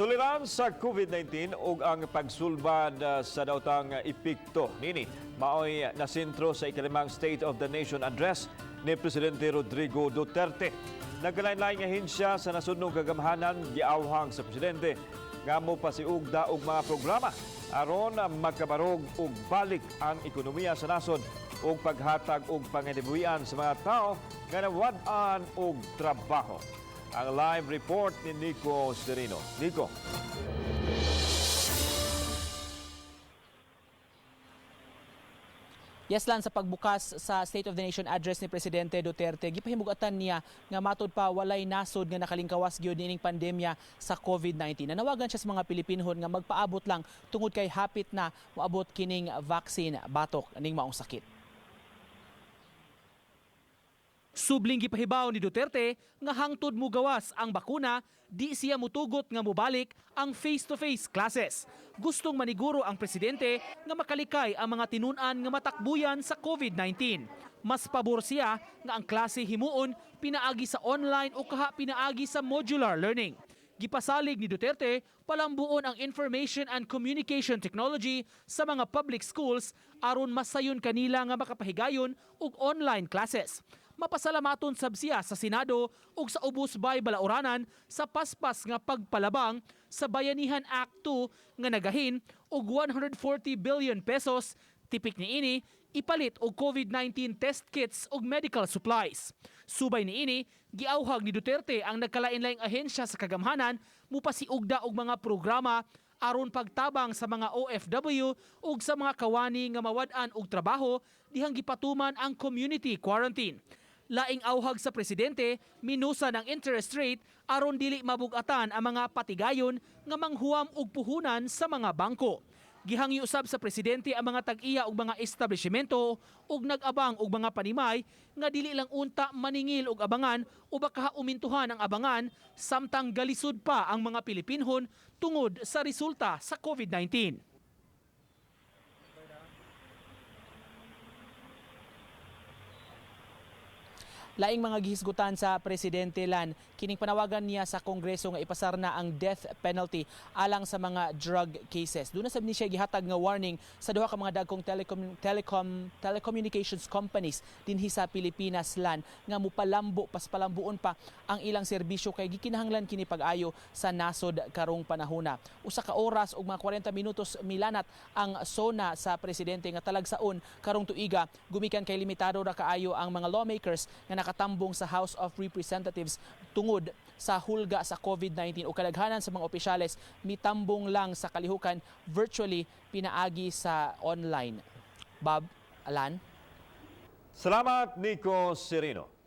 Suliran sa COVID-19 ug ang pagsulbad sa daotang epekto nini maoy nasentro sa ikalimang State of the Nation Address ni Presidente Rodrigo Duterte. Nagkalain-laing ahensya sa nasudnong kagamhanan giawhang sa presidente nga mopasiugda og mga programa aron makabarog og balik ang ekonomiya sa nasod ug paghatag og panginabuhian sa mga tao nga nawad-an og trabaho. Ang live report ni Nico Serino. Nico. Yes lang, sa pagbukas sa State of the Nation Address ni Presidente Duterte, gipahimugatan niya nga matud pa walay nasod nga nakalingkawas gyud niining pandemya sa COVID-19. Nanawagan siya sa mga Pilipinhon nga magpaabot lang tungod kay hapit na moabot kining vaccine batok ning maong sakit. Subling gipahibaw ni Duterte nga hangtod mugawas ang bakuna, di siya mutugot nga mobalik ang face-to-face classes. Gustong maniguro ang presidente nga makalikay ang mga tinun-an nga matakbuyan sa COVID-19. Mas pabor siya nga ang klase himuon pinaagi sa online o kaha pinaagi sa modular learning. Gipasalig ni Duterte palambuon ang information and communication technology sa mga public schools aron masayon kanila nga makapahigayon og online classes. Mapasalamaton sab siya sa Senado ug sa ubos bay balauranan sa paspas nga pagpalabang sa Bayanihan Act 2 nga nagahin og 140 billion pesos tipik niini ipalit og COVID-19 test kits ug medical supplies. Subay niini, giawhag ni Duterte ang nagkalain-laing ahensya sa kagamhanan mupasiugda og mga programa aron pagtabang sa mga OFW ug sa mga kawani nga mawad-an og trabaho dihang gipatuman ang community quarantine. Laing auhag sa presidente, minusan ang interest rate aron dili mabugatan ang mga patigayon nga manghuam og puhunan sa mga bangko. Gihangyo usab sa presidente ang mga tag-iya og mga establishmento ug nag-abang og mga panimay nga dili lang unta maningil og abangan o baka umintuhan ang abangan samtang galisod pa ang mga Pilipinhon tungod sa resulta sa COVID-19. Laing mga gihisgutan sa presidente Lan, kining panawagan niya sa Kongreso nga ipasar na ang death penalty alang sa mga drug cases. Doon na sab ni siya gihatag nga warning sa duha ka mga dagkong telecommunications companies dinhi sa Pilipinas Lan nga mupalambo paspalambuon pa ang ilang serbisyo kay gikinahanglan kini pag-ayo sa nasod karong panahona. Usa ka oras ug mga 40 minutos milanat ang SONA sa presidente nga talagsaon karong tuiga gumikan kay limitado ra kaayo ang mga lawmakers nga nakatambong sa House of Representatives tungod sa hulga sa COVID-19 o kadaghanan sa mga opisyales mitambong lang sa kalihukan virtually pinaagi sa online. Bob, Alan? Salamat, Nico Serino.